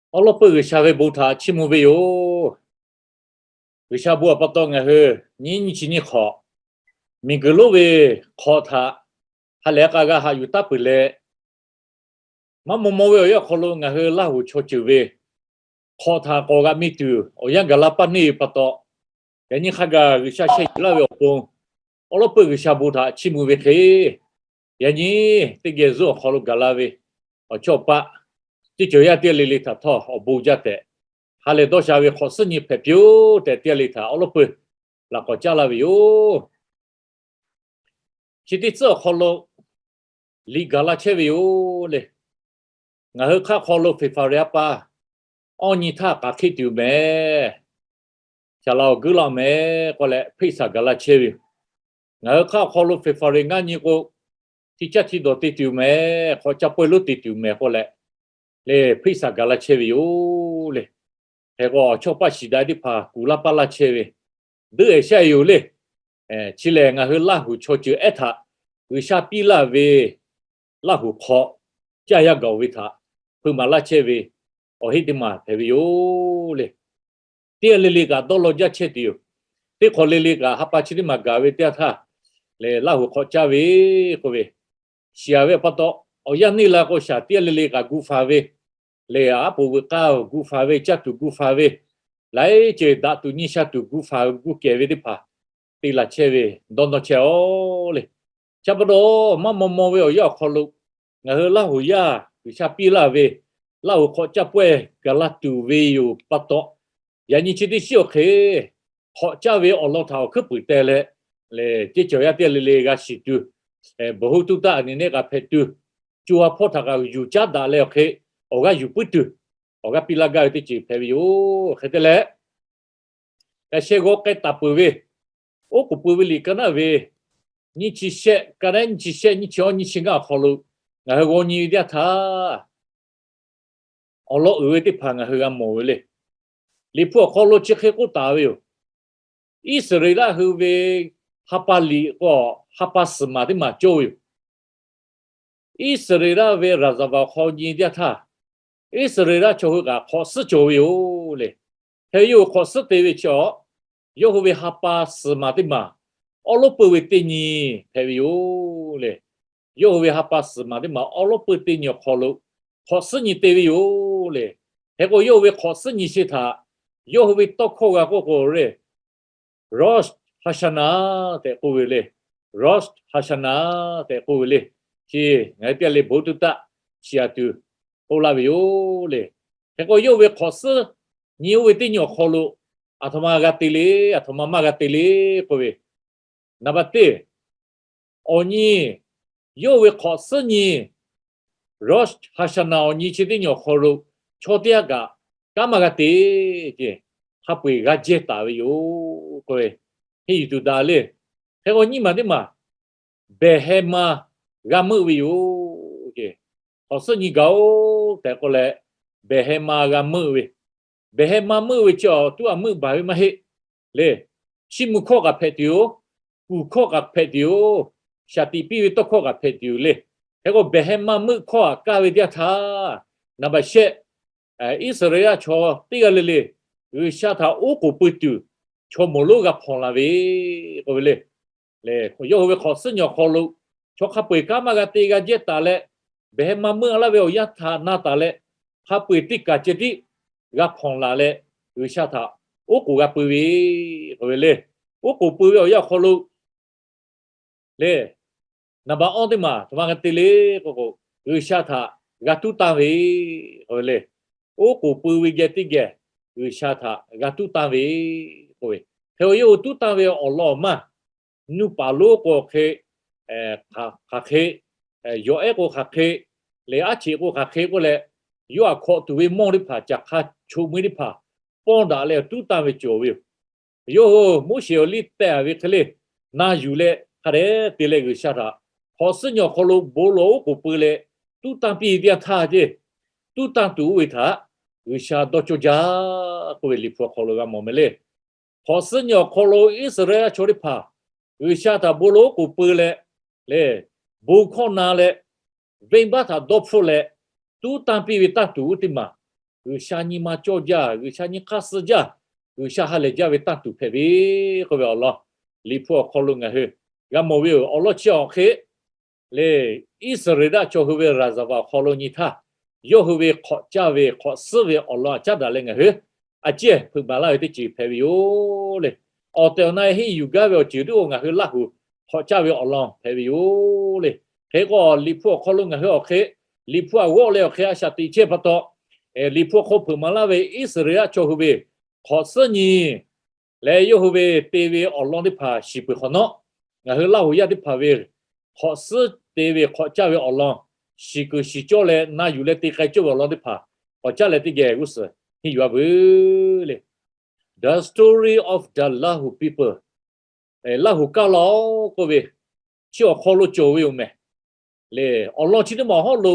Awˉ lawˉ peuˇ G'uiˬsha ve bon htaꞈ chiˇ mvuh ve yoˬ. G'uiˬsha bon awˬ pa taw ngaˬ hui nyiˇ nyiˇ chi nyiˇ hk'awꞈ, miˬguiˬ lonˉ ve hk'awꞈ htaꞈ ha lehˬ k'a g'a haꞈ yuˬ taˉ peuˬ leh, maˇ maw maw ve awˬ yanˇ awˬ hk'aw lo ngaˬ hui Laˇ huˍ chaw ceuˬ ve hk'awꞈ htaꞈ k'awꞈ g'a miˇ tuˬ awˬ yanˇ gaˬ la paˇ neˇ ve pa taw, yaꞈ nyi hk'a gaˬ G'uiˬsha sheh yuˬ laˇ ve awˬ pon, awˉ lawˉ peuˇ G'uiˬsha bon htaꞈ chiˇ mvuh ve hk'e, yaꞈ nyi teˇ geh zuhˆ awˬ hk'aw lo gaˬ la ve awˬ chawˇ paˆ teˇ cawˬ yaˇ teˇ g'aˇ le le htaꞈ htawˇ awˬ bon jaˇ tehꞈ, ha lehˬ dawˇ sha ve hk'awꞈ suhˉ nyi hpehꞈ piˇ-oˆ tehꞈ teˇ g'aˇ le htaꞈ awˉ lawˉ peuˇ laꞈ k'awꞈ caˉ laˇ ve yoˬ. Chi teˇ tcuhˉ awˬ hk'aw lo liꞈ gaˬ la chehˇ ve yoˬ le. Ngaˬ hui hk'aˆ hk'aw lo Feˍfaˍriˍ a pa awˇ nyi htaˇ k'aˬ hkiˆ tuˬ mehˍ, shaˍ laꞈ awˬ guiˇ laˇ mehˍ k'oˆ leh hpeˆ saˍ gaˬ la chehˇ ve yoˬ. Ngaˬ hui hk'aˆ hk'aw lo Feˍfaˍriˍ ngaˇ nyi k'o, hti caˇ hti dawˬ te tuˬ mehˍ, hk'awꞈ caˇ pawehˇ lonˉ te tuˬ mehˍ k'oˆ leh, le hpeˆ saˍ gaˬ la chehˇ ve yoˬ le. Hk'e k'o, awˬ chawˇ paˆ shiˍ daꞈ teˇ hpaˍ kuˬ laˇ paˇ laˇ chehˇ ve, duiˆ ehˍ shaˆ e yoˬ le. Chi lehˬ, ngaˬ hui Laˇ huˍ chaw ceuˬ ehˉ htaꞈ G'uiˬsha piˇ laˇ ve Laˇ huˍ hk'aw caˇ yaˇ gaˬ ve htaꞈ hpeuꞈ maˍ laˇ chehˇ ve awˬ heˆ teˇ maˬ hpehꞈ ve yoˬ le. Teˇ g'aˇ le le kaꞈ dawˇ law jaˇ chehˇ tuˬ yoˬ. Teˇ hk'awꞈ le le kaꞈ ha pa chi teˇ maˬ gaˬ ve teˇ yanˇ htaˇ, lehˬ Laˇ huˍ hk'aw caˇ ve k'oˆ ve, shiˍ a ve pa taw, awˬ yanˇ neˇ la k'o shaˍ teˇ g'aˇ le le kaꞈ gu faˍ ve, lehˬ aˉ poꞈ veuꞈ k'aˇ gu faˍ ve, caˇ tuˬ gu faˍ ve, laiˉ ceuˬ daꞈ tuˬ nyi sha tuˬ gu faˍ gu kehˬ ve teˇ hpaˍ te laˬ chehˇ ve, dawˇ nawˇ chehˇ-oˆ le. Chi pa taw, maˇ maw maw ve awˬ yanˇ awˬ hk'aw lo, ngaˬ hui Laˇ huˍ yaˇ G'uiˬsha piˇ laˇ ve Laˇ huˍ hk'awꞈ caˇ pawehˇ gaˬ la tuˬ ve yoˬ pa taw, yaꞈ nyi chi teˇ shiˉ awˬ hk'e hk'awꞈ caˇ ve awˬ lawn htaꞈ awˬ hkuiˉ puiˍ teh leh, lehˬ teˇ cawˬ yaˇ teˇ g'aˇ le le g'a shiˍ tuˬ, bawˬ hui tuˇ taˆ a nyi neˆ k'a hpehꞈ tuˬ, co ha hpawˇ htaꞈ kaꞈ yuˬ caˉ daꞈ leh awˬ hk'e awˬ g'aˇ yuˬ puiˉ tuˬ, awˬ g'aˇ piˇ laˇ gaˇ ve teˇ ceuˬ hpehꞈ ve yoˬ. Hk'e te leh, yaꞈ sheh g'aw k'ai taˍ peuˬ ve, oˉ k'oˍ pui ve liꞈ ka naˉ ve nyiˇ chi shehˆ, ka naˉ nyiˇ chi shehˆ, nyiˇ chi awˇ, nyiˇ chi ngaˇ awˬ hk'aw lo ngaˬ hui g'aw nyi ve teˇ yanˇ htaˇ, awˬ lawn uiˍ ve teˇ hpaˍ ngaˬ hui g'a mawˬ ve le. Liꞈ hpu awˬ hk'aw lo chi hk'e k'oˆ taˍ ve yoˬ. Iˉsaˍreˍlaˆ hui ve ha pa liꞈ k'o, ha pa suhˍ maˬ teˇ maˬ cawˇ ve yoˬ. Iˉsaˍreˍlaˆ ve ရာဇဝင် awˬ hk'aw nyi teˇ yanˇ htaˇ, Iˉsaˍreˍlaˆ chaw hui kaꞈ hk'awꞈ suhˉ cawˬ ve yoˬ le. Hk'e yawˇ hui hk'awꞈ suhˉ te ve chi awˬ, yawˇ hui ve ha pa suhˍ maˬ teˇ maˬ awˉ lawˉ peuˇ ve teˇ nyi hpehꞈ ve yoˬ le. Yawˇ hui ve ha pa suhˍ maˬ teˇ maˬ awˉ lawˉ peuˇ teˇ nyi awˬ hk'aw lo hk'awꞈ suhˉ nyi te ve yoˬ le. Hk'e k'o, yawˇ hui ve hk'awꞈ suhˉ nyi chi htaꞈ yawˇ hui ve tawˇ hkawˇ g'a k'oˆ k'o le, Rosh Hashanah tehꞈ k'oˆ ve le. Rosh Hashanah tehꞈ k'oˆ ve le. Chi ngaˬ hui teˇ g'aˇ le bon tuˇ taˆ shiˍ a tuˬ k'oˆ laˇ ve yoˬ le. Hk'e k'o, yawˇ hui ve hk'awꞈ suhˉ nyi oˇ ve teˇ nyi awˬ hk'aw lo aˬ htoꞈ ma g'a te le, aˬ htoꞈ ma maˇ g'a te le k'oˆ ve, naˍ baˬ teˇ, awˬ nyi, yawˇ hui ve hk'awꞈ suhˉ nyi, Rosh Hashanah awˬ nyi chi teˇ nyi awˬ hk'aw lo chaw teˇ g'aˇ kaꞈ kanˉ maˇ g'a te ce, hk'a peu-eˬ g'a jehˇ taˍ ve yoˬ k'oˆ ve, henˇ yuˬ tuˬ daꞈ le. Hk'e k'o, nyiˇ maˬ teˇ maˬ behˬ heh ma g'a meuˆ ve yoˬ ce. Hk'awꞈ suhˉ nyi gaˬ-oˬ tehꞈ k'oˆ leh, behˬ heh ma g'a meuˆ ve, behˬ heh ma meuˆ ve chi awˬ tuˉ a meuˆ baˬ ve maˇ heˆ le. Chiˇ mvuh hkawˇ kaꞈ hpehꞈ tuˬ yoˬ. Kuˬ hkawˇ kaꞈ hpehꞈ tuˬ yoˬ. Shaˍ tiꞈ piˇ ve tawˇ hkawˇ kaꞈ hpehꞈ tuˬ yoˬ le. Hk'e k'o, behˬ heh ma meuˆ hkawˇ aꞈ kaˇ ve teˇ yanˇ htaˇ, naˍ baˬ shehˆ, Iˉsaˍreˍlaˆ chaw teˇ g'aˇ le le G'uiˬsha htaꞈ oˉ k'oˍ pui tuˬ chaw moˍ lonˉ g'a hpawnˬ la ve k'oˆ ve le. Yawˇ hui ve hk'awꞈ suhˉ nyi awˬ hk'aw lo chaw hk'a peu-eˬ kanˉ maˇ g'a te g'a jehˇ taˍ leh, behˬ heh ma meuˆ laˇ ve awˬ yanˇ htaꞈ na taˍ leh, hk'a peu-eˬ teˇ kaˬ ceh tiˉ g'a hpawnˬ laˬ leh, G'uiˬsha htaꞈ oˉ k'oˍ g'a pui ve k'oˆ ve le. Oˉ k'oˍ pui ve awˬ yanˇ awˬ hk'aw lo le, naˍ baˬ awˇ teˇ maˬ htoꞈ ma g'a te le k'o k'o, G'uiˬsha htaꞈ g'a tuˉ tanˇ ve k'oˆ ve le. Oˉ k'oˍ pui ve geh teˇ geh G'uiˬsha htaꞈ g'a tuˉ tanˇ ve k'oˆ ve, hk'e k'o, yawˇ hui tuˉ tanˇ ve awˬ lawn awˬ maˇ, nuˇ paˍ lonˉ k'o hk'e, hk'aˬ hk'e, yawˬ ehˉ k'o hk'aˬ hk'e, lehˬ aˉ cheꞈ k'o hk'aˬ hk'e k'oˆ leh, yawˇ htaꞈ hkawꞈ tuˬ ve mawˇ teˇ hpaˍ, caˬ hk'a choꞈ mui teˇ hpaˍ pawˇ daꞈ leh tuˉ tanˇ ve cawˬ ve yoˬ. Yawˇ hui Moˉseˍ awˬ liˇ tehˬ ve hk'e le na yuˬ leh hk'a dehꞈ te leh G'uiˬsha htaꞈ hk'awꞈ suhˉ nyi awˬ hk'aw lo bon lawˬ oˉ k'oˍ pui leh tuˉ tanˇ piˇ teˇ yanˇ htaˇ ceˇ, tuˉ tanˇ tuˬ oˇ ve htaꞈ G'uiˬsha dawˇ cawˇ jaˇ k'oˆ ve Liꞈ hpu awˬ hk'aw lo g'a mawˬ meh le. Hk'awꞈ suhˉ nyi awˬ hk'aw lo Iˉsaˍreˍlaˆ chaw teˇ hpaˍ G'uiˬsha htaꞈ bon lawˬ oˉ k'oˍ pui leh, lehˬ, bon hkawˇ na leh, venˇbaˆ htaꞈ dawˇ hpfuhˆ leh, tuˉ tanˇ piˇ ve tanˇ tuˬ oˇ teˇ maˬ G'uiˬsha nyi ma cawˇ jaˇ, G'uiˬsha nyi hk'aˇ suh jaˇ, G'uiˬsha ha lehˬ jaˇ ve tanˇ tuˬ hpehꞈ ve k'oˆ ve awˬ lawn, Liꞈ hpu awˬ hk'aw lo ngaˬ hui g'a mawˬ ve yoˬ. Awˬ lawn chi awˬ hk'e le, Iˉsaˍreˍlaˆ chaw hui ve ရာဇဝင် awˬ hk'aw lo nyi htaˇ, yawˇ hui ve hk'awꞈ caˇ ve hk'awꞈ suhˉ ve awˬ lawn caˉ daꞈ leh ngaˬ hui a ciˉ hpeuꞈ maˍ laˇ ve teˇ ceuˬ hpehꞈ ve yoˬ le. Awˬ tehˬ awˬ na henˇ yuˬ gaˇ ve awˬ ceuˬ teˇ g'aˇ ngaˬ hui Laˇhuˍ hk'awꞈ caˇ ve awˬ lawn hpehꞈ ve yoˬ le. Hk'e k'o, Liꞈ hpu awˬ hk'aw lo ngaˬ hui awˬ hk'e, Liꞈ hpu aꞈ g'awˆ leh awˬ hk'e a shaꞈ teꞈ chehˇ pa taw, Liꞈ hpu hk'aw hpeuꞈ maˍ laˇ ve Iˉsaˍreˍlaˆ chaw hui ve hk'awꞈ suhˉ nyi leh yawˇ hui ve te ve awˬ lawn teˇ hpaˍ shiˍ peuˬ hk'awꞈ nawˉ, ngaˬ hui Laˇhuˍ yaˇ teˇ hpaˍ ve hk'awꞈ suhˉ te ve hk'awꞈ caˇ ve awˬ lawn shiˍ kuiˬ shiˍ cawˇ leh na yuˬ leh te k'ai cawˇ ve awˬ lawn teˇ hpaˍ k'awꞈ caˉ leh teˇ geh g'uˇ suhˍ henˇ yuˬ a veuˬ le. The story of the Lahu people. Laˇhuˍ kaˇ law k'oˆ ve, chi awˬ hk'aw lo cawˬ ve yoˬ mehˍ le. Awˬ lawn chi teˇ maˬ awˬ hawˉ lo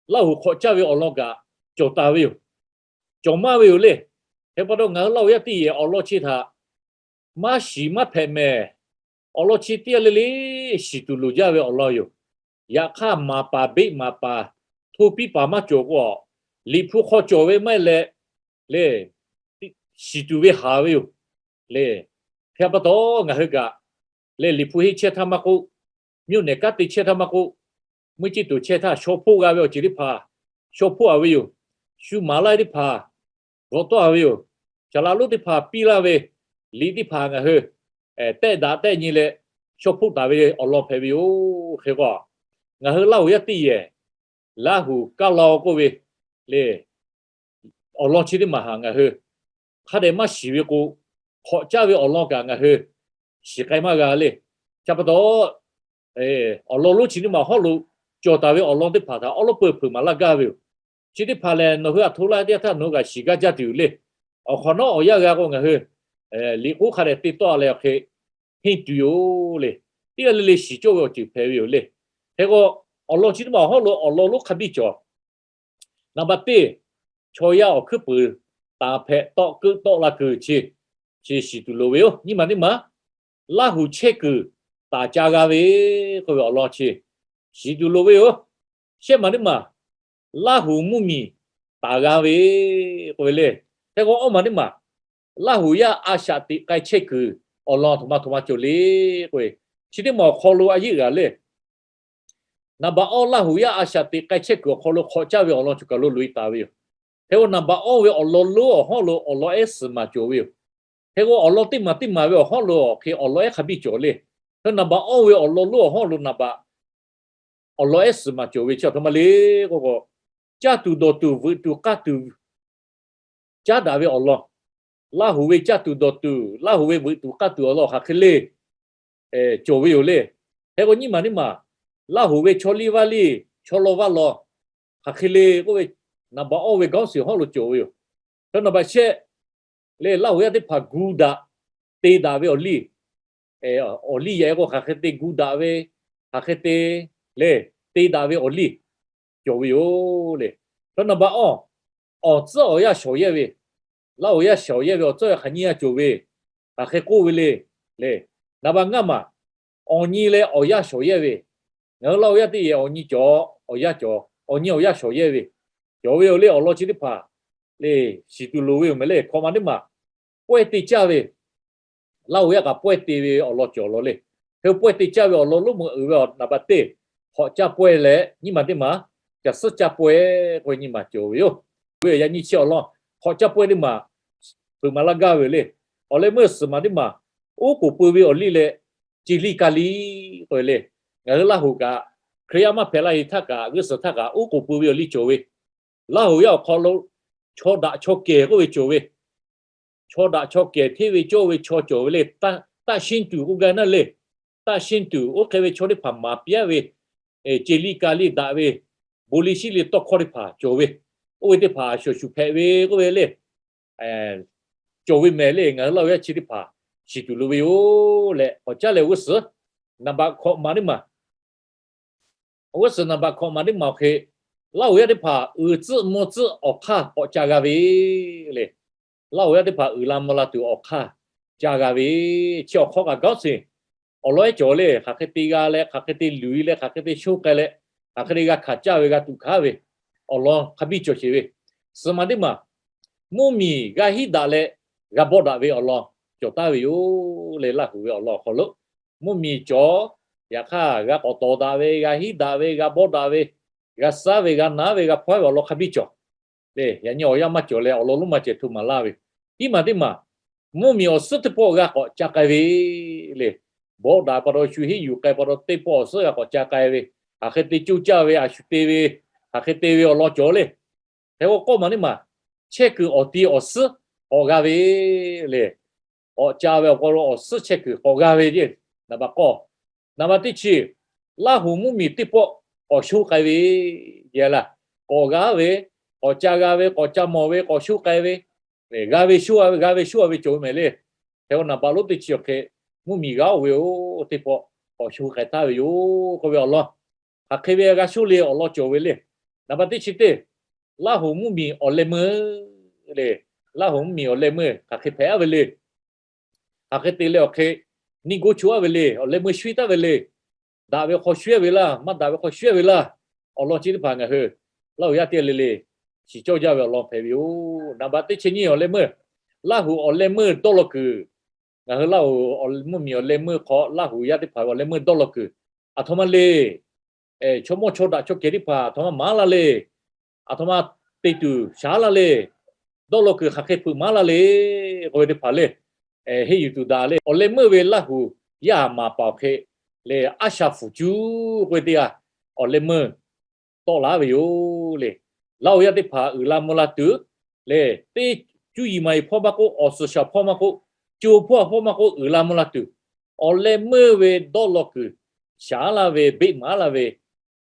Laˇhuˍ hk'awꞈ caˇ ve awˬ lawn kaꞈ cawˬ taˍ ve yoˬ. Cawˬ maˇ ve yoˬ le. Hk'e pa taw ngaˬ hui Laˇhuˍ yaˇ teˇ yehˬ awˬ lawn chi htaꞈ maˇ shiˍ maˇ hpehꞈ mehˍ. Awˬ lawn chi teˇ g'aˇ le le shiˍ tuˬ loˍ jaˇ ve awˬ lawn yoˬ. Yaꞈ hk'aˇ maˍ paˍ beˆ maˍ paˍ hto piˇ paˍ maˇ cawˬ k'o, Liꞈ hpu hk'aw cawˬ ve maˇ heˆ leh le, shiˍ tuˬ ve haˍ ve yoˬ le. Hk'e pa taw ngaˬ hui kaꞈ le, Liꞈ hpu henˇ chehˇ htaˇ maˇ k'oˆ, မြို့နယ် kanˉ te chehˇ htaˇ maˇ k'oˆ, meuˇ ciˇ toˍ chehˇ htaˇ shaw hpoˆ g'a ve awˬ ceuˬ teˇ hpaˍ shaw hpoˆ a ve yoˬ. Shu maˍ laˇ ve teˇ hpaˍ bvuhꞈ tawˆ a ve yoˬ. Caˍ laꞈ lonˉ teˇ hpaˍ piˇ laˇ ve liꞈ teˇ hpaˍ ngaˬ hui tehˆ daꞈ tehˆ nyi leh shaw hpoˆ taˍ ve awˬ lawn hpehꞈ ve yoˬ. Hk'e k'o, ngaˬ hui Laˇhuˍ yaˇ teˇ yehˬ Laˇhuˍ kaˇ law k'oˆ ve le, awˬ lawn chi teˇ maˬ htaꞈ ngaˬ hui hk'a dehꞈ maˇ shiˍ ve k'o, hk'awꞈ caˇ ve awˬ lawn kaꞈ ngaˬ hui shiˍ k'ai maˇ g'a le. Chi pa taw, awˬ lawn lonˉ chi teˇ maˬ hawˉ lo cawˬ taˍ ve awˬ lawn teˇ hpaˍ htaꞈ awˉ lawˉ peu hpeuꞈ maˍ laˇ gaˇ ve yoˬ. Chi teˇ hpaˍ lehˬ, nawˬ hui aˬ htoꞈ laˇ teˇ yanˇ htaˇ nawˬ hui kaꞈ shiˍ gaˇ jaˇ tuˬ yoˬ le. Awˬ hk'awꞈ nawˉ awˬ yanˇ g'a k'o ngaˬ hui liꞈ k'oˉ hk'a dehꞈ te tawˆ leh awˬ hk'e henˇ tuˬ yoˬ le. Teˇ g'aˇ le le shiˍ cawˇ ve awˬ ceuˬ hpehꞈ ve yoˬ le. Hk'e k'o, awˬ lawn chi teˇ maˬ awˬ hawˉ lo awˬ lawn lonˉ hk'a biˇ cawˬ. Naˍ baꞈ teˇ, chaw yaˇ awˬ hkuiˉ puiˍ taˍ hpehꞈ tawˆ keuˆ tawˆ la kuiˬ chi, chi shiˍ tuˬ loˍ ve yoˬ. Nyiˇ maˬ teˇ maˬ, Laˇhuˍ chehˇ kuiˬ taˍ ca g'a ve k'oˆ ve awˬ lawn chi shiˍ tuˬ loˍ ve yoˬ. Shehˆ maˬ teˇ maˬ, Laˇhuˍ mvuhˇmiˬ taˍ g'a ve k'oˆ ve le. Hk'e k'o awˇ maˬ teˇ maˬ, Laˇhuˍ yaˇ a shaꞈ teꞈ k'ai chehˇ kuiˬ awˬ lawn htoꞈ ma htoꞈ ma cawˬ le k'oˆ ve, chi teˇ maˬ awˬ hk'aw lo a yeˆ g'aꞈ le. Naˍ baꞈ awˇ Laˇhuˍ yaˇ a shaꞈ teꞈ k'ai chehˇ kuiˬ awˬ hk'aw lo hk'awꞈ caˇ ve awˬ lawn choˬ kaˬ lo loꞈ e taˍ ve yoˬ. Hk'e k'o naˍ baꞈ awˇ ve awˬ lawn lonˉ awˬ hawˉ lo awˬ lawn ehˉ suhˍ maˬ cawˬ ve yoˬ. Hk'e k'o awˬ lawn teˇ maˬ teˇ maˬ ve awˬ hawˉ lo awˬ hk'e awˬ lawn ehˉ hk'a biˇ cawˬ le. Hk'e naˍ baꞈ awˇ ve awˬ lawn lonˉ awˬ hawˉ lo naˍ baꞈ awˬ lawn ehˉ suhˍ maˬ cawˬ ve chi aˬ htoꞈ ma le k'o, caˇ tuˬ dawˬ tuˬ vuiꞈ tuˬ k'aˇ tuˬ caˉ daꞈ ve awˬ lawn, Laˇhuˍ ve caˇ tuˬ dawˬ tuˬ, Laˇhuˍ ve vuiꞈ tuˬ k'aˇ tuˬ awˬ lawn hk'aˬ hk'e le cawˬ ve yoˬ le. Hk'e k'o nyiˇ maˬ teˇ maˬ, Laˇhuˍ ve chaw liˇ vaˇ liˇ, chaw law vaˇ law hk'aˬ hk'e le k'oˆ ve, naˍ baꞈ awˇ ve ခေါင်းစဉ် hawˉ lo cawˬ ve yoˬ. Hk'e naˍ baꞈ shehˆ le, Laˇhuˍ yaˇ teˇ hpaˍ gu daꞈ te daꞈ ve awˬ liˇ, awˬ liˇ yaꞈ e k'o hk'aˬ hk'e te gu daꞈ ve, hk'aˬ hk'e te le, te daꞈ ve awˬ liˇ cawˬ ve yoˬ le. Hk'e naˍ baꞈ awˇ, awˬ tcuhˉ awˬ yanˇ shawˍ yehˇ ve, Laˇhuˍ yaˇ shawˍ yehˇ ve awˬ tcuhˉ hk'aˬ nyiˇ yanˇ cawˬ ve, hk'aˬ hk'e k'oˆ ve le. Le, naˍ baꞈ ngaˇ maˬ, awˬ nyi leh awˬ yanˇ shawˍ yehˇ ve, ngaˬ hui Laˇhuˍ yaˇ teˇ yehˬ awˬ nyi cawˬ, awˬ yanˇ cawˬ, awˬ nyi awˬ yanˇ shawˍ yehˇ ve cawˬ ve yoˬ le. Awˬ lawn chi teˇ hpaˍ le shiˍ tuˬ loˍ ve yoˬ mehˍ le. Hkawꞈ maˬ teˇ maˬ, pawehˇ te caˇ ve, Laˇhuˍ yaˇ kaꞈ pawehˇ te ve awˬ lawn cawˬ law le. Hk'e pawehˇ te caˇ ve awˬ lawn lonˉ meuˇ uiˍ ve naˍ baꞈ teˇ, hk'awꞈ caˇ pawehˇ leh nyiˇ maˬ teˇ maˬ, caˬ suhˉ caˇ pawehˇ k'oˆ ve nyiˇ maˬ cawˬ ve yoˬ. Ve yaꞈ nyi chi awˬ lawn, hk'awꞈ caˇ pawehˇ teˇ maˬ hpeuꞈ maˍ laˇ gaˇ ve yoˬ le. Awˬ leh meuˇ suhˍ maˬ teˇ maˬ, oˉ k'oˍ pui ve awˬ liˇ leh, ceˇ liˇ ka liˇ k'oˆ ve le. Ngaˬ hui Laˇhuˍ kaꞈ Hkriꞈ yaˇ maˇ hpehꞈ la e htaˇ kaꞈ g'uˇ suhˍ htaˇ kaꞈ oˉ k'oˍ pui ve awˬ liˇ cawˬ ve, Laˇhuˍ yaˇ awˬ hk'aw lo chaw daꞈ chaw kehˬ k'oˆ ve cawˬ ve, chaw daꞈ chaw kehˬ hteˇ ve cawˇ ve chaw cawˬ ve le. Taˆ shinˉ tuˬ k'oˆ gaˇ naˇ le. Taˆ shinˉ tuˬ oˇ hk'e ve chaw teˇ hpaˍ maˍ piˇ aˉ ve, ceˇ liˇ ka liˇ daꞈ ve, bon liˇ shiˉ liˇ tawˇ hkawˇ teˇ hpaˍ cawˬ ve, oˇ ve teˇ hpaˍ a shuˍ shuˍ hpehꞈ ve k'oˆ ve le. Cawˬ ve mehˍ le. Ngaˬ hui Laˇhuˍ yaˇ chi teˇ hpaˍ shiˍ tuˬ loˍ ve yoˬ leh k'awꞈ caˉ leh g'uˇ suhˍ, naˍ baꞈ hkawꞈ maˬ teˇ maˬ, g'uˇ suhˍ naˍ baꞈ hkawꞈ maˬ teˇ maˬ awˬ hk'e, Laˇhuˍ yaˇ teˇ hpaˍ uiˍ tcuhˆ mvuh tcuhˆ awˬ hk'aˇ k'awꞈ ca g'a ve le. Laˇhuˍ yaˇ teˇ hpaˍ uiˍ la mvuh la tuˬ awˬ hk'aˇ ca g'a ve, chi awˬ hk'aw kaꞈ ခေါင်းစဉ် awˬ lawn ehˉ cawˬ le. Hk'aˬ hk'e te g'a leh, hk'aˬ hk'e te luˬ e leh, hk'aˬ hk'e te shonˇ k'ai leh, hk'aˬ hk'e te g'a hkanˍ caˇ ve g'a tuꞈ hkanˍ ve awˬ lawn hk'a biˇ cawˬ sheˍ ve. Suhˍ maˬ teˇ maˬ, mvuhˇ miˬ g'a hiˉ daꞈ leh g'a bawˆ daꞈ ve awˬ lawn cawˬ taˍ ve yoˬ le. Laˇ huˍ ve awˬ lawn awˬ hk'aw lo mvuhˇ miˬ cawˬ, yaꞈ hk'aˇ g'a k'awꞈ tawˍ daꞈ ve, g'a hiˉ daꞈ ve, g'a bawˆ daꞈ ve, g'a suhˉ ve, g'a naˉ ve, g'a hpawehˇ ve awˬ lawn hk'a biˇ cawˬ le. Yaꞈ nyi awˬ yanˇ maˇ cawˬ leh awˬ lawn lonˉ maˬ ceh hto maˍ laˇ ve. Iˉ maˬ teˇ maˬ, mvuhˇ miˬ awˬ suhˉ teˇ pawˆ g'a k'awꞈ ca k'ai ve le. Bawˆ daꞈ pa taw, shu hiˉ yuˬ k'ai pa taw, teˇ pawˆ awˬ suhˉ g'a k'awꞈ ca k'ai ve, hk'aˬ hk'e te coˇ caˇ ve, a shu te ve, hk'aˬ hk'e te ve awˬ lawn cawˬ le. Hk'e k'o k'awˇ maˬ teˇ maˬ, chehˇ kuiˬ awˬ ti awˬ suhˉ k'awꞈ g'a ve le. K'awꞈ ca ve awˬ hk'aw lo awˬ suhˉ chehˇ kuiˬ k'awꞈ g'a ve ceˇ. Naˍ baˬ k'awˇ, naˍ baˬ teˇ chi, Laˇ huˍ mvuhˇ miˬ teˇ pawˆ k'awꞈ sho k'ai ve, yaꞈ la, k'awꞈ g'a ve, k'awꞈ ca g'a ve, k'awꞈ ca mawˬ ve, k'awꞈ sho k'ai ve, g'a ve sho g'a ve, g'a ve sho g'a ve cawˬ ve mehˍ le. Hk'e k'o naˍ baˬ lonˉ teˇ chi awˬ hk'e, mvuhˇ miˬ g'a oˇ ve oˇ teˇ pawˆ k'awꞈ sho k'ai taˍ ve yoˬ k'oˆ ve awˬ lawn, hk'aˬ hk'e ve g'a sho le awˬ lawn cawˬ ve le. Naˍ baˬ teˇ chi teˇ, Laˇ huˍ mvuhˇ miˬ awˬ leh meuˇ le. Laˇ huˍ mvuhˇ miˬ awˬ leh meuˇ hk'aˬ hk'e hpehꞈ aˉ ve le. Hk'aˬ hk'e te leh awˬ hk'e, niˆ goˇ cho aˉ ve le, awˬ leh meuˇ shwe taˉ ve le. Daꞈ ve hk'aw shwe aˉ ve laˇ, maˇ daꞈ ve hk'aw shwe aˉ ve laˇ, awˬ lawn chi teˇ hpaˍ ngaˬ hui Laˇ huˍ yaˇ teˇ g'aˇ le le shiˍ cawˇ jaˇ ve awˬ lawn hpehꞈ ve yoˬ. Naˍ baˬ teˇ chi nyiˇ awˬ leh meuˇ, Laˇ huˍ awˬ leh meuˇ dawˇ law kuiˬ, ngaˬ hui Laˇ huˍ mvuhˇ miˬ awˬ leh meuˇ hk'aw Laˇ huˍ yaˇ teˇ hpaˍ ve awˬ leh meuˇ dawˇ law kuiˬ, aˬ htoꞈ ma le, chaw mawˇ chaw daꞈ chaw kehˬ teˇ hpaˍ aˬ htoꞈ ma maˍ laˇ le, aˬ htoꞈ ma te tuˬ shaˍ laˇ le, dawˇ law kuiˬ hk'aˬ hk'e hpeuꞈ maˍ laˇ le, k'oˆ ve teˇ hpaˍ le, henˇ yuˬ tuˬ daꞈ le. Awˬ leh meuˇ ve Laˇ huˍ yaˇ maˍ paˍ awˬ hk'e le, aˉ shaˍ fuˍ cuˇ k'oˆ ve teˇ g'aˇ awˬ leh meuˇ tawˆ laˇ ve yoˬ le. Laˇ huˍ yaˇ teˇ hpaˍ uiˍ la mvuh la tuˬ le, teˇ cuˇ yiˍ maˍ yiˍ hpawˇ maˇ k'oˆ, awˬ suhˍ shaˍ hpawˇ maˇ k'oˆ, co hpawˇ hpawˇ maˇ k'oˆ, uiˍ la mvuh la tuˬ, awˬ leh meuˇ ve dawˇ law kuiˬ shaˍ laˇ ve, beˆ maˍ laˇ ve,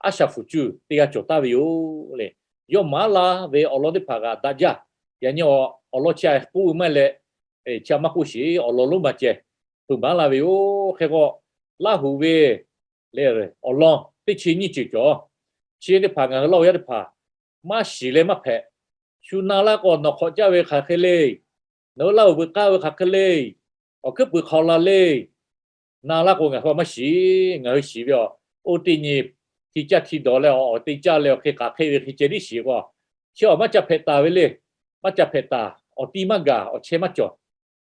aˉ shaˍ fuˍ cuˇ teˇ g'aˇ cawˬ taˍ ve yoˬ le. Yawˇ maˍ laˇ ve awˬ lawn teˇ hpaˍ kaꞈ daꞈ jaˇ. Yaꞈ nyi awˬ lawn chi a k'oˆ ve maˇ leh, chi a maˇ k'oˆ sheˍ, awˬ lawn lonˉ maˬ ceh hpeuꞈ maˍ laˇ ve yoˬ. Hk'e k'o, Laˇ huˍ ve le awˬ lawn teˇ chi nyiˇ ceuˬ cawˬ. Chi teˇ hpaˍ ngaˬ hui Laˇ huˍ yaˇ teˇ hpaˍ maˇ shiˍ leh maˇ hpehꞈ. Shu na laˇ k'o nawˬ hk'awꞈ caˇ ve hk'aˬ hk'e le, nawˬ hui Laˇ huˍ veuꞈ k'aˇ ve hk'aˬ hk'e le, awˬ hkuiˉ puiˍ hk'aw la le, na laˇ k'o ngaˬ hui maˇ shiˍ. Ngaˬ hui shiˍ ve awˬ, oˇ teˇ nyi hti caˇ hti dawˬ leh awˬ te caˇ leh awˬ hk'e k'aˬ hk'e ve hk'e ceh tiˉ shiˍ k'o, chi awˬ maˇ ca hpehꞈ taˍ ve le. Maˇ ca hpehꞈ taˍ, awˬ ti maˇ gaˬ, awˬ chehˇ maˇ cawˬ.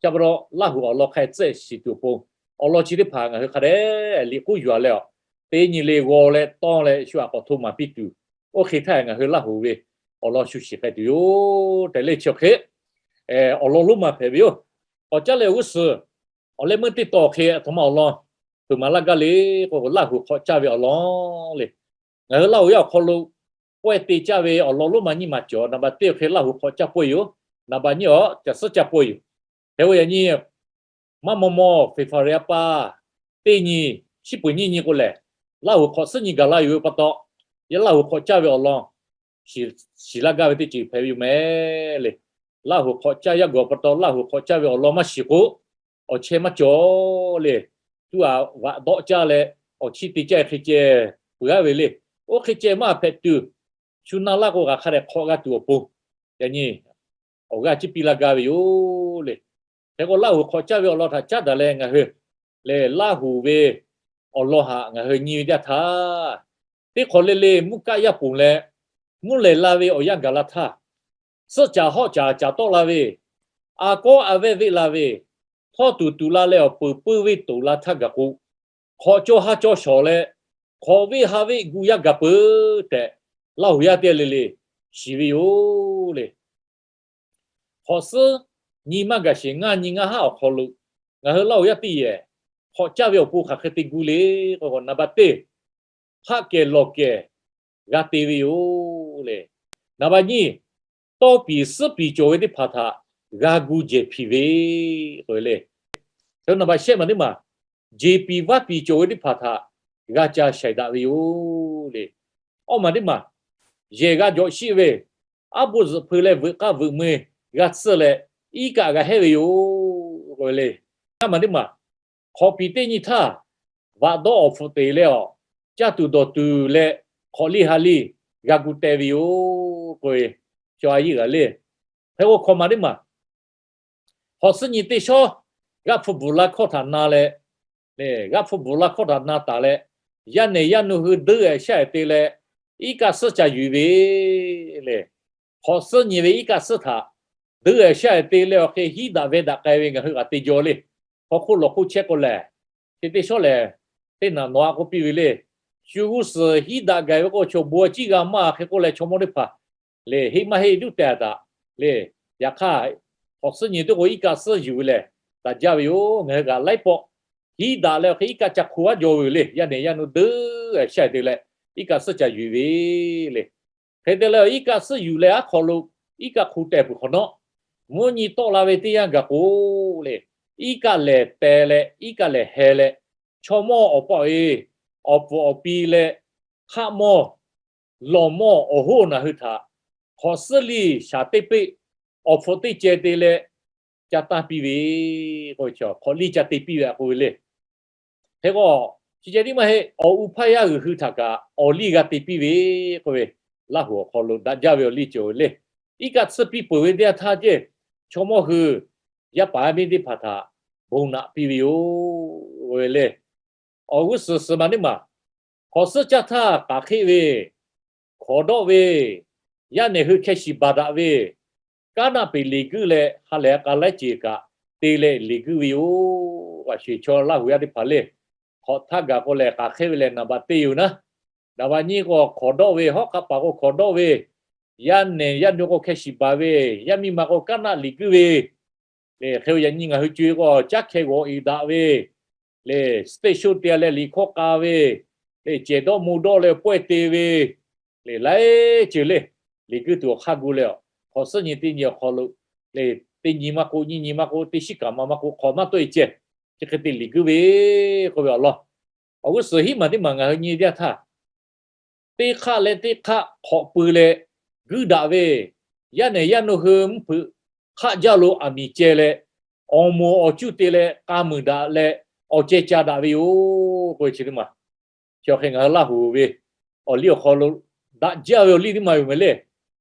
Ca pa taw Laˇ huˍ awˬ lawn hk'a tcuhˆ shiˍ tuˬ awˬ pon, awˬ lawn chi teˇ hpaˍ ngaˬ hui hk'a dehꞈ liꞈ k'oˆ yuˬ a leh awˬ, teˇ nyi le g'aw leh tawˇ leh shu aꞈ k'awꞈ hto maˍ piˇ tuˬ, oˇ hk'e htaˇ ngaˬ hui Laˇ huˍ ve awˬ lawn shu shiˍ k'ai tuˬ yoˬ tehꞈ le chi awˬ hk'e awˬ lawn lonˉ maˬ hpehꞈ ve yoˬ. K'awꞈ caˇ leh g'uˇ suhˍ awˬ leh meuˇ teˇ taw hk'e aˬ htoꞈ ma awˬ lawn hpeuꞈ maˍ laˇ gaˇ le k'o, Laˇ huˍ hk'awꞈ caˇ ve awˬ lawn le. Ngaˬ hui Laˇ huˍ yaˇ awˬ hk'aw lo pawehˇ te caˇ ve awˬ lawn lonˉ maˬ nyiˇ maˬ cawˬ. Naˍ baˬ teˇ awˬ hk'e Laˇ huˍ hk'awꞈ caˇ pawehˇ yoˬ. Naˍ baˬ nyiˇ awˬ caˬ suhˉ caˇ pawehˇ yoˬ. Hk'e k'o yaꞈ nyi maˇ maw maw February a pa teˇ nyi, shiˉ peuˍ nyiˇ nyi k'o lehˬ, Laˇ huˍ hk'awꞈ suhˉ nyi gaˬ la yoˬ ve pa taw, yaˇ Laˇ huˍ hk'awꞈ caˇ ve awˬ lawn shiˍ laˇ gaˇ ve teˇ ceuˬ hpehꞈ ve yoˬ mehˍ le. Laˇ huˍ hk'awꞈ caˇ yaˇ gawˬ pa taw Laˇ huˍ hk'awꞈ caˇ ve awˬ lawn maˇ shiˍ k'o, awˬ chehˇ maˇ cawˬ le. Tuˇ aꞈ vaꞈ dawˆ caˇ leh awˬ chiˇ te caˇ hk'e ceh peuˬ g'aˇ ve le. Oˇ hk'e ceh maˇ hpehꞈ tuˬ, shu na laˇ k'o kaꞈ hk'a dehꞈ hk'awꞈ g'a tuˬ awˬ pon, yaꞈ nyi awˬ g'aˇ ciˇ piˇ laˇ gaˇ ve yoˬ le. Hk'e k'o Laˇ huˍ hk'awꞈ caˇ ve awˬ lawn htaꞈ caˉ daꞈ leh ngaˬ hui le, Laˇ huˍ ve awˬ lawn htaꞈ ngaˬ hui nyi ve teˇ yanˇ htaˇ, teˇ hk'awꞈ le le mvuhˇ kaˆ yaˇ ponˬ leh, mvuhˇ lehˬ la ve awˬ yanˇ gaˬ la htaˇ, suhˆ caˍ hawˆ caˍ caˍ tawˆ la ve, a kawˉ a vehˇ veˆ la ve, htawˇ tuˬ tuˬ la leh awˬ peuˬ puiˇ veˇ toꞈ la htaˇ gaˬ k'o, hk'awꞈ cawˇ ha cawˇ shawˍ leh, hk'awꞈ veˇ ha veˆ gu yaˇ gaˬ peuˬ tehꞈ, Laˇ huˍ yaˇ teˇ g'aˇ le le shiˍ ve yoˬ le. Hk'awꞈ suhˉ nyi maˇ gaˬ sheˍ ngaˇ nyi ngaˇ haˉ awˬ hk'aw lo, ngaˬ hui Laˇ huˍ yaˇ teˇ yehˬ hk'awꞈ caˇ ve awˬ pon hk'aˬ hk'e te gu le k'o, naˍ baˬ teˇ, hpaˆ kehˬ lawˬ kehˬ g'a te ve yoˬ le. Naˍ baˬ nyiˇ, tawˇ piˍ suhˉ piˍ cawˬ ve teˇ hpaˍ htaꞈ g'a gu jehˬ hpiˍ ve k'o le. Naˍ baˬ shehˆ maˬ teˇ maˬ, jeˬ piˍ vaˇ piˍ cawˬ ve teˇ hpaˍ htaꞈ g'a ca shaiˍ daꞈ ve yoˬ le. Awˇ maˬ teˇ maˬ, yehˬ g'a jawꞈ shiˆ ve, aˉ boˆ zuhꞈ hpeu leh veuꞈ k'aˇ veuꞈ mui g'a tsuhˇ leh, iˉ kaˆ g'a hehˉ ve yoˬ k'o le. Aˉ maˬ teˇ maˬ, hk'awꞈ piˍ teˇ nyi htaˇ, vaꞈ dawˇ awˬ hpfuhꞈ teꞈ leh awˬ, caˇ tuˬ dawˬ tuˬ leh hk'awꞈ liˇ ha liˇ g'a gu teh ve yoˬ k'o, caw a yiˇ g'aꞈ le. Hk'e k'o hkawꞈ maˬ teˇ maˬ, hk'awꞈ suhˉ nyi teˇ shawˉ g'aˆ hpu bvuhˬ la hkawˇ htaꞈ na leh, g'aˆ hpu bvuhˬ la hkawˇ htaꞈ na taˍ leh, yaˇ nehˬ yaˇ nu hui deuˇ ehˍ shaˉ ehˍ te leh, iˉ kaˆ suhˉ ca yuˬ ve le. hk'awꞈ suhˉ nyi ve iˉ kaˆ suhˉ htaꞈ deuˆ-e shaˆ-e te leh awˬ hk'e hiˉ daꞈ ve daꞈ k'ai ve ngaˬ hui g'a te jaw le. Hk'aw hk'oˆ lawˬ hk'oˆ chehˇ k'o lehˬ, hk'e te shawˉ lehˬ, teˇ naꞈ nawˬ a k'oˆ piˇ ve le. Shu g'uˇ suhˍ hiˉ daꞈ gaˬ ve k'o chaw bon ciˉ g'a maˇ hk'e k'oˆ leh chaw mawˇ teˇ hpaˍ le heˆ maˇ heˆ duˇ tehˬ taꞈ le. Yaꞈ hk'aˇ, hk'awꞈ suhˉ nyi teˇ k'o iˉ kaˆ suhˉ yuˬ ve lehˬ, daꞈ jaˇ ve yoˬ. Ngaˬ hui kaꞈ laiˉ pawˆ hiˉ daꞈ leh awˬ hk'e iˉ kaˆ ca hk'u aˉ jaw ve le. Yaˇ nehˬ yaˇ nu deuˆ-e shaˆ-e te leh iˉ kaˆ suhˉ ca yuˬ ve le. Hk'e te leh iˉ kaˆ suhˉ yuˬ leh aˉ hk'aw lo iˉ kaˆ hk'u teh peuˬ hk'awꞈ nawˉ, mvuhˇ nyi tawˆ la ve teˇ yanˇ gaˬ k'o le, iˉ kaˆ lehˬ teh leh iˉ kaˆ lehˬ heh leh, chaw mawˇ awˬ pa awˬ e, awˬ pfuhˍ awˬ pi leh hk'aˆ mawˇ, lawˬ mawˇ awˬ hoˉ naˬ hui htaꞈ hk'awꞈ suhˉ liˇ shaˍ teˇ peˆ, awˬ hpfuhꞈ teˇ ceh te leh ca tanˇ piˇ ve k'o, hk'awꞈ liˇ ca te piˇ ve k'oˆ ve le. Hk'e k'o, chi ceh tiˉ maˇ heˆ, awˬ u hpaˇ yaˇ g'uiˬ hui htaꞈ kaꞈ awˬ liˇ g'a te piˇ ve k'oˆ ve, Laˇ huˍ awˬ hk'aw lo daꞈ jaˇ ve awˬ liˇ cawˬ ve le. Iˉ kaˆ tsuhˇ piˇ peuˬ ve teˇ yanˇ htaˇ ceh, chaw mawˇ hui yaˇ paˍ yaˇ miˇ teˇ hpaˍ htaꞈ bon naꞈ piˇ ve yoˬ k'oˆ ve le. Awˬ g'uˇ suhˍ suhˍ maˬ teˇ maˬ, hk'awꞈ suhˉ caˇ htaˇ k'aꞈ hk'eˆ ve, hkawˍ dawˆ ve, yaˇ nehˬ hui hkeh shiˍ baˬ daꞈ ve, kaˉ naˆ peˬ liꞈ guiˇ leh ha lehˬ k'a laiˉ ceuˬ kaꞈ te leh liꞈ guiˇ ve yoˬ. Aˬ sho-eˬ chaw Laˇ huˍ yaˇ teˇ hpaˍ le, hk'awꞈ htaˇ gaˬ k'o lehˬ k'aꞈ hk'eˆ ve lehˬ naˍ baꞈ te yoˬ naˉ. Naˍ baꞈ nyiˇ k'o hkawˍ dawˆ ve, hawˉ hk'aˆ paˍ k'o hkawˍ dawˆ ve, yaˇ nehˬ yaˇ nu k'o hkeh shiˍ baˬ ve, yaˇ miˇ ma k'o kaˉ naˆ liꞈ guiˇ ve, le hk'e yaꞈ nyi ngaˬ hui co-e k'o caˉ hkeh g'awꞈ-e daꞈ ve, le stage show te leh liꞈ hkawˇ k'a ve, le cehˬ dawˆ mo dawˆ leh pawehˇ te ve, le laiˉ ceuˬ le, liꞈ guiˇ tuˬ awˬ hk'aˇ gu leh, hk'awꞈ suhˉ nyi teˇ nyi awˬ hk'aw lo, le teˇ nyi maˇ k'oˆ, nyiˇ nyi maˇ k'oˆ, teˇ shiˉ kaꞈ ma maˇ k'oˆ, hk'awꞈ maˇ tawˆ-e ceh, chi hk'e te liꞈ guiˇ ve k'oˆ ve awˬ lawn. Awˬ g'uˇ suhˍ hiˉ maˬ teˇ maˬ ngaˬ hui nyi teˇ yanˇ htaˇ, teˇ hk'aˆ leh teˇ hk'aˆ hk'awꞈ pui leh guiˇ daꞈ ve, yaˇ nehˬ yaˇ nu hui mvuhˇ hpeuꞈ hk'aˆ jaˇ lo aˬ miˍ ceh leh, awˬ moˍ awˬ cuˇ te leh k'a muiˬ daꞈ leh awˬ ceh ca daꞈ ve yoˬ k'oˆ ve chi teˇ maˬ. Chi awˬ hk'e ngaˬ hui Laˇ huˍ ve awˬ liˇ awˬ hk'aw lo daꞈ jaˇ ve awˬ liˇ teˇ maˬ yoˬ meh le.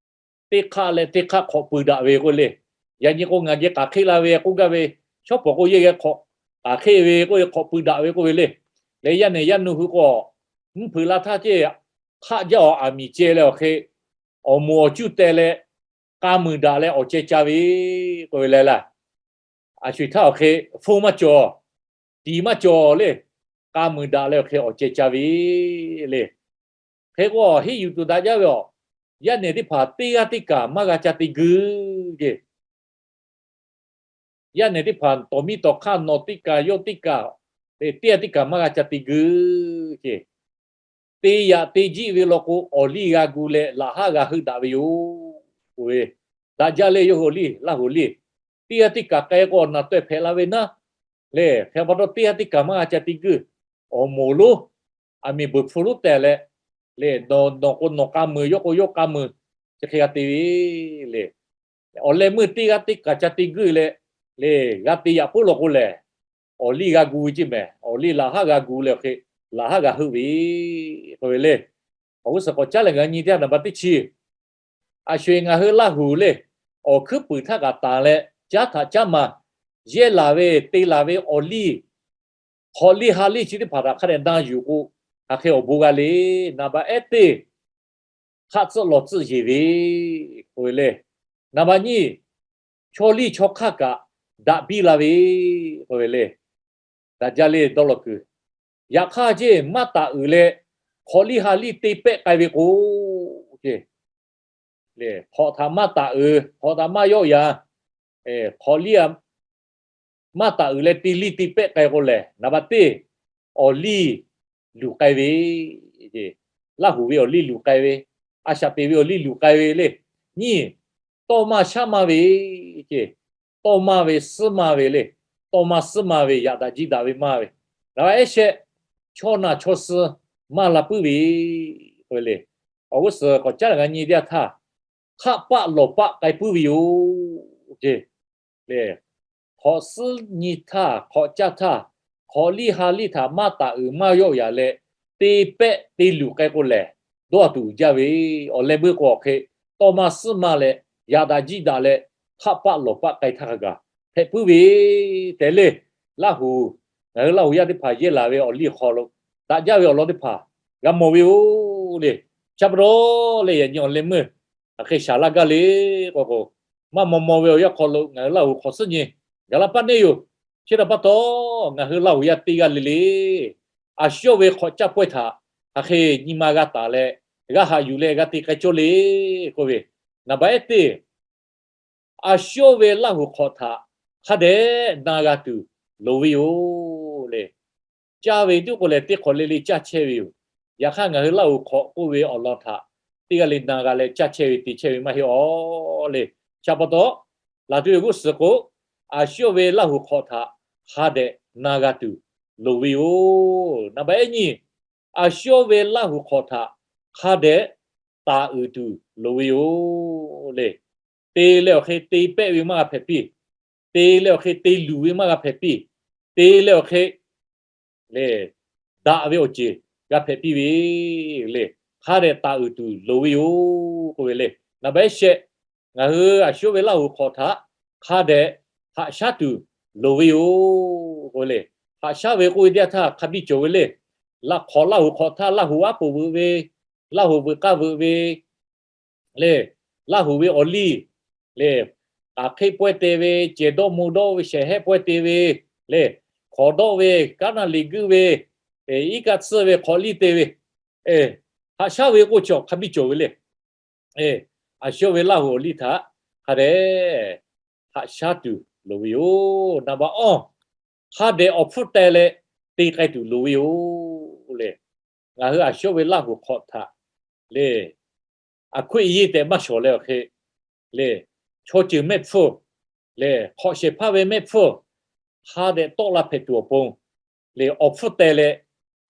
Teˇ hk'aˆ leh teˇ hk'aˆ hk'awꞈ pui daꞈ ve k'oˆ le. Yaꞈ nyi k'o ngaˬ geh k'aꞈ hk'eˆ la ve k'oˆ gaˇ ve, shawˉ pawˍ k'o yehˇ geh k'aꞈ hk'eˆ ve k'oˆ ve hk'awꞈ pui daꞈ ve k'oˆ ve le. Leh yaˇ nehˬ yaˇ nu hui k'o mvuhˇ hpeuꞈ la htaˇ ceh hk'aˆ jaˇ awˬ aˬ miˍ ceh leh awˬ hk'e, awˬ moˍ awˬ cuˇ teh leh k'a muiˬ daꞈ leh awˬ ceh ca ve k'oˆ ve le laˇ. Aˬ sho-eˬ htaˇ awˬ hk'e hpfuhˇ maˇ cawˬ, tiˍ maˇ cawˬ le, k'a muiˬ daꞈ leh awˬ hk'e awˬ ceh ca ve le. Hk'e k'o henˇ yuˬ tuˬ daꞈ jaˇ ve aˬ, yaˇ nehˬ teˇ hpaˍ teˇ g'aˇ teˇ kaˬ maˇ g'a ca te guiˇ ce. Yaˇ nehˬ teˇ hpaˍ tawˍ miˇ tawˍ hk'aˇ nawˬ teˇ kaˬ yawˇ teˇ kaˬ, teˇ g'aˇ teˇ kaˬ maˇ g'a ca te guiˇ ce. Te yaꞈ te jiˆ ve law k'o awˬ liˇ g'a gu leh laꞈ haˉ g'a heuˆ daꞈ ve yoˬ. Daꞈ jaˇ le yawˇ hui awˬ liˇ Laˇ huˍ liˇ. Teˇ g'aˇ teˇ kaˬ k'ai k'o naˬ taweh hpehꞈ la ve naˉ le. Hk'e pa taw teˇ g'aˇ teˇ kaˬ maˇ g'a ca te guiˇ. Awˬ moˍ lonˉ, aˬ miˍ beuˬ hpu lonˉ tehˬ leh, le nawˬ k'o nawˬ k'a muiˬ, yawˇ k'o yawˇ k'a muiˬ, chi hk'e g'a te ve le. Awˬ leh meuˇ teˇ g'aˇ teˇ kaˬ ca te guiˇ leh, le g'a te yaꞈ puiˉ law k'o lehˬ, awˬ liˇ g'a gu ve ce mehˍ. Awˬ liˇ laꞈ haˉ g'a gu leh awˬ hk'e laꞈ haˉ g'a heuˆ ve k'oˆ ve le. Awˬ g'uˇ suhˍ k'awꞈ caˉ leh ngaˬ hui nyi teˇ yanˇ naˍ baꞈ teˇ chi, aˬ sho-eˬ ngaˬ hui Laˇ huˍ le, awˬ hkuiˉ puiˍ htaˇ kaꞈ tanˬ leh caˉ htaꞈ caˉ ma yehˇ laˬ ve te laˬ ve awˬ liˇ, hk'awꞈ liˇ ha liˇ chi teˇ hpaˍ htaꞈ hk'a dehꞈ na yuˬ k'o, hk'aˬ hk'e awˬ bon g'a le. Naˍ baꞈ ehˉ teˇ, hk'aˆ tsuhˆ lawˬ tsuhˆ yeˬ ve k'oˆ ve le. Naˍ baꞈ nyiˇ, chaw liˇ chaw hk'aˇ kaꞈ daꞈ biˇ la ve k'oˆ ve le. Daꞈ jaˇ le dawˇ law kuiˬ. Yaꞈ hk'aˇ ceˇ maˇ taˍ uiˍ leh hk'awꞈ liˇ ha liˇ te pehˆ k'ai ve k'o, hk'awꞈ htaꞈ maˇ taˍ uiˍ, hk'awꞈ htaꞈ maˇ yawˆ yan, hk'awꞈ liˇ maˇ taˍ uiˍ leh te liˇ te pehˆ k'ai k'o lehˬ, naˍ baꞈ teˇ, awˬ liˇ luˬ k'ai ve ce. Laˇ huˍ ve awˬ liˇ luˬ k'ai ve, a shaꞈ teꞈ ve awˬ liˇ luˬ k'ai ve le. Nyiˇ, tawˇ maˇ shaˉ maˇ ve ce. Tawˇ maˇ ve suhˉ maˇ ve le. Tawˇ maˇ suhˉ maˇ ve yaꞈ daꞈ jiˆ daꞈ ve maˇ ve, naˍ baꞈ ehˉ shehˆ, chaw naˬ chaw suh maˇ la puiˉ ve k'oˆ ve le. Awˬ g'uˇ suhˍ k'awꞈ caˉ leh ngaˬ nyi teˇ yanˇ htaˇ, hk'aˆ paˆ lawˬ paˆ k'ai puiˉ ve yoˬ ce. Hk'awꞈ suhˉ nyi htaˇ, hk'awꞈ caˇ htaˇ, hk'awꞈ liˇ ha liˇ htaꞈ maˇ taˍ uiˍ maˇ yawˆ yan leh, te pehˆ te luˬ k'ai k'o lehˬ, dawˇ tuˬ jaˇ ve. Awˬ leh meuˇ k'o awˬ hk'e, tawˇ maˇ suhˉ maˇ leh, yaꞈ daꞈ jiˆ daꞈ leh, hk'aˆ paˆ lawˬ paˆ k'ai htaˇ hk'a gaˬ hpehꞈ puiˉ ve tehꞈ le. Laˇ huˍ, ngaˬ hui Laˇ huˍ yaˇ teˇ hpaˍ yehˇ laˬ ve awˬ liˇ awˬ hk'aw lo daꞈ jaˇ ve awˬ lawn teˇ hpaˍ g'a mawˬ ve yoˬ le. Chi pa taw leh yaꞈ nyi awˬ leh meuˇ hk'aˬ hk'e shaˍ laˇ gaˇ le k'o k'o, maˇ maw maw ve awˬ yanˇ hk'aw lo ngaˬ hui Laˇ huˍ hk'awꞈ suhˉ nyi gaˬ la paˇ neˇ yoˬ. Chi htaꞈ pa taw, ngaˬ hui Laˇ huˍ yaˇ teˇ g'aˇ le le, a shu yawˇ ve hk'awꞈ caˇ pawehˇ htaꞈ hk'aˬ hk'e nyi ma g'a taˍ leh, g'a haꞈ yuˬ leh g'a te k'ai cawˇ le k'oˆ ve, naˍ baꞈ ehˉ teˇ, a shu yawˇ ve Laˇ huˍ hk'awꞈ htaꞈ hk'a dehꞈ na g'a tuˬ loˍ ve yoˬ le. Caˇ ve tuˉ k'o lehˬ, teˇ hk'awꞈ le le caˇ chehˇ ve yoˬ. Yaꞈ hk'aˇ, ngaˬ hui Laˇ huˍ hk'awꞈ k'oˆ ve awˬ lawn htaꞈ teˇ g'aˇ le na g'a leh caˇ chehˇ ve te chehˇ ve maˇ heˆ awˬ le. Chi pa taw, laˬ tuˬ ve g'uˇ suhˍ k'o, a shu yawˇ ve Laˇ huˍ hk'awꞈ htaꞈ hk'a dehꞈ na g'a tuˬ loˍ ve yoˬ. Naˍ baꞈ ehˉ nyi, a shu yawˇ ve Laˇ huˍ hk'awꞈ htaꞈ hk'a dehꞈ taˍ uiˍ tuˬ loˍ ve yoˬ le. Te leh awˬ hk'e te pehˆ ve maˇ g'a hpehꞈ piˇ. Te leh awˬ hk'e te luˬ ve maˇ g'a hpehꞈ piˇ. Te leh awˬ hk'e le, daꞈ ve awˬ ceˬ g'a hpehꞈ piˇ ve le. Hk'a dehꞈ taˍ uiˍ tuˬ loˍ ve yoˬ k'oˆ ve le. Naˍ baꞈ ehˉ shehˆ, ngaˬ hui a shu yawˇ ve Laˇ huˍ hk'awꞈ htaꞈ hk'a dehꞈ haꞈ shaˉ tuˬ loˍ ve yoˬ k'oˆ ve le. Haꞈ shaˉ ve k'oˆ ve teˇ yanˇ htaˇ hk'a biˇ cawˬ ve le. Laˇ hk'awꞈ, Laˇ huˍ hk'awꞈ htaˇ Laˇ huˍ aˉ poꞈ veuꞈ ve, Laˇ huˍ veuꞈ k'aˇ veuꞈ ve le, Laˇ huˍ ve awˬ liˇ le, k'aˬ hk'eˆ pawehˇ te ve, cehˬ dawˇ mo dawˇ ve, shehˍ hehˆ pawehˇ te ve le, hk'awꞈ dawˆ ve, kaˉ naˆ liꞈ guiˇ ve, iˉ kaˆ tsuhˇ ve hk'awꞈ liˇ te ve, haꞈ shaˉ ve k'oˆ chi awˬ hk'a biˇ cawˬ ve le. A shu yawˇ ve Laˇ huˍ awˬ liˇ htaꞈ hk'a dehꞈ haꞈ shaˉ tuˬ loˍ ve yoˬ. Naˍ baꞈ awˇ, hk'a dehꞈ awˬ hpfuhˇ teh leh te k'ai tuˬ loˍ ve yoˬ le. Ngaˬ hui a shu yawˇ ve Laˇ huˍ hk'awꞈ htaꞈ le, a hkuiˆ yeˇ tehꞈ maˇ shawˍ leh awˬ hk'e le, chaw ceuˬ mehˆ hpfuhˇ le, hk'awꞈ shehˍ hpaˇ ve mehˆ hpfuhˇ hk'a dehꞈ tawˆ la hpehꞈ tuˬ awˬ pon le, awˬ hpfuhˇ teh leh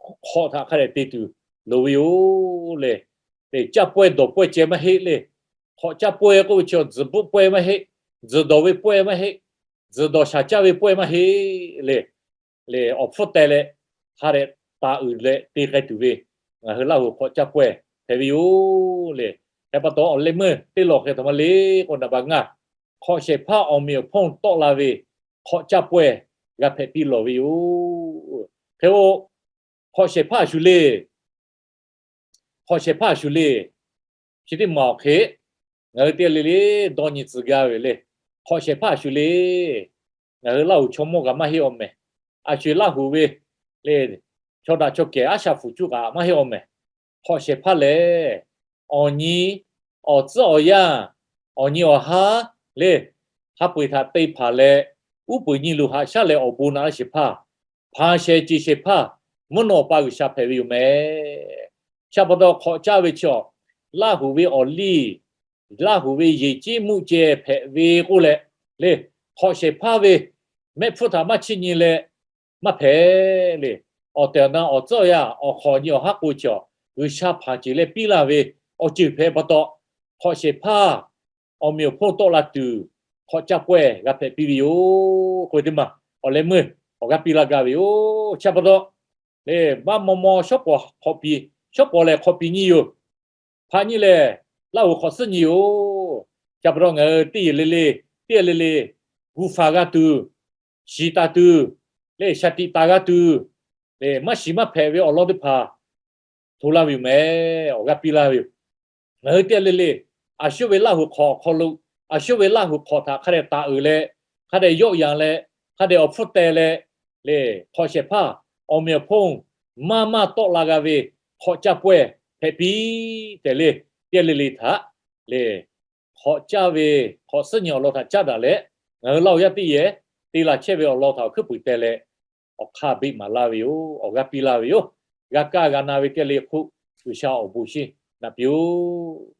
hk'awꞈ htaꞈ hk'a dehꞈ te tuˬ loˍ ve yoˬ le. Caˇ pawehˇ dawˬ pawehˇ ceh maˇ heˆ le. Hk'awꞈ caˇ pawehˇ k'oˆ ve chi tzuhˬ bvuhˆ pawehˇ maˇ heˆ, tzuhˬ dawˬ ve pawehˇ maˇ heˆ, tzuhˬ dawˬ shaˍ caˇ ve pawehˇ maˇ heˆ le. Awˬ hpfuhˇ teh leh hk'a dehꞈ taˍ uiˍ leh te k'ai tuˬ ve, ngaˬ hui Laˇ huˍ hk'awꞈ caˇ pawehˇ hpehꞈ ve yoˬ le. Hk'e pa taw, awˬ leh meuˇ teˇ lawˬ hk'e htaꞈ ma le k'o, naˍ baꞈ ngaˇ, hk'awꞈ shehˍ hpaˇ awˬ meꞈ awˬ hponˇ tawˆ la ve hk'awꞈ caˇ pawehˇ g'a hpehꞈ piˇ lawˬ ve yoˬ. Hk'e-o, hk'awꞈ shehˍ hpaˇ a shu le. Hk'awꞈ shehˍ hpaˇ a shu le. Chi teˇ maˬ awˬ hk'e ngaˬ hui teˇ g'aˇ le le dawˇ nyi tcuh gaˇ ve le. Hk'awꞈ shehˍ hpaˇ a shu le. Ngaˬ hui Laˇ huˍ chaw mawˇ kaꞈ maˇ heˆ awˬ mehˍ. A shu Laˇ huˍ ve le, chaw daꞈ chaw kehˬ a shaꞈ fuˍ cuˇ kaꞈ maˇ heˆ awˬ mehˍ. Hk'awꞈ shehˍ hpaˇ lehˬ, awˬ nyi awˬ tcuhˉ awˬ yanˇ, awˬ nyi awˬ haˉ le, hk'a peu-eˬ htaꞈ te hpanˍ leh, uˉ peunˍ nyi luˬ haꞈ shaˉ leh awˬ bon naꞈ laˇ shehˍ hpaˇ, hpanˍ shehˍ ceˬ shehˍ hpaˇ, mvuhˇ naw awˬ pa G'uiˬsha hpehꞈ ve yoˬ mehˍ. Chi pa taw, hk'awꞈ caˇ ve chi awˬ, Laˇ huˍ ve awˬ liˇ, Laˇ huˍ ve yeˬ ceˉ mvuhˇ ceh hpehꞈ ve k'oˆ leh le, hk'awꞈ shehˍ hpaˇ ve mehˆ hpfuhˇ htaꞈ maˇ chiˇ nyi leh maˇ hpehꞈ le. Awˬ tehˬ awˬ na awˬ tcuhˉ awˬ yanˇ, awˬ hk'awꞈ nyi awˬ haˉ k'o chi awˬ, G'uiˬsha hpanˍ ceˬ leh piˇ laˇ ve awˬ ceuˬ hpehꞈ pa taw, hk'awꞈ shehˍ hpaˇ awˬ meꞈ awˬ hponˇ tawˆ la tuˬ hk'awꞈ caˇ pawehˇ g'a hpehꞈ piˇ ve yoˬ k'oˆ ve teˇ maˬ awˬ leh meuˇ awˬ g'aˇ piˇ laˇ gaˇ ve yoˬ. Chi pa taw, le, maˇ maw maw shawˉ pawˍ hk'awꞈ piˍ, shawˉ pawˍ lehˬ hk'awꞈ piˍ nyi yoˬ. Hpaꞈ nyi lehˬ, Laˇ huˍ hk'awꞈ suhˉ nyi yoˬ. Chi pa taw ngaˬ hui teˇ yehˬ le le, teˇ g'aˇ le le, gu faˍ g'a tuˬ, shiˍ taˍ tuˬ, le, shaˍ tiꞈ taˍ g'a tuˬ, le, maˇ shiˍ maˇ hpehꞈ ve awˬ lawn teˇ hpaˍ hto laˇ ve yoˬ mehˍ. Awˬ g'aˇ piˇ laˇ ve yoˬ. Ngaˬ hui teˇ g'aˇ le le, a shu ve Laˇ huˍ hk'awꞈ awˬ hk'aw lo, a shu ve Laˇ huˍ hk'awꞈ htaꞈ hk'a dehꞈ taˍ uiˍ leh, hk'a dehꞈ yawˆ yanˍ leh, hk'a dehꞈ awˬ hpfuhˇ teh leh, le, hk'awꞈ shehˍ hpaˇ awˬ meꞈ awˬ hponˇ maˇ maˇ tawˆ la g'a ve hk'awꞈ caˇ pawehˇ hpehꞈ piˇ tehꞈ le, teˇ g'aˇ le le htaꞈ le, hk'awꞈ caˇ ve, hk'awꞈ suhˉ nyi awˬ lawn htaꞈ caˉ daꞈ leh, ngaˬ hui Laˇ huˍ yaˇ teˇ yehˬ te laˬ chehˇ ve awˬ lawn htaꞈ awˬ hkuiˉ puiˍ teh leh, awˬ hk'aˇ beˆ maˍ laˇ ve yoˬ. Awˬ g'aˇ piˇ laˇ ve yoˬ. G'a kaˇ g'a na ve teˇ g'aˇ le hk'oˆ, G'uiˬsha awˬ bon shinˉ naꞈ piˇ-oˆ.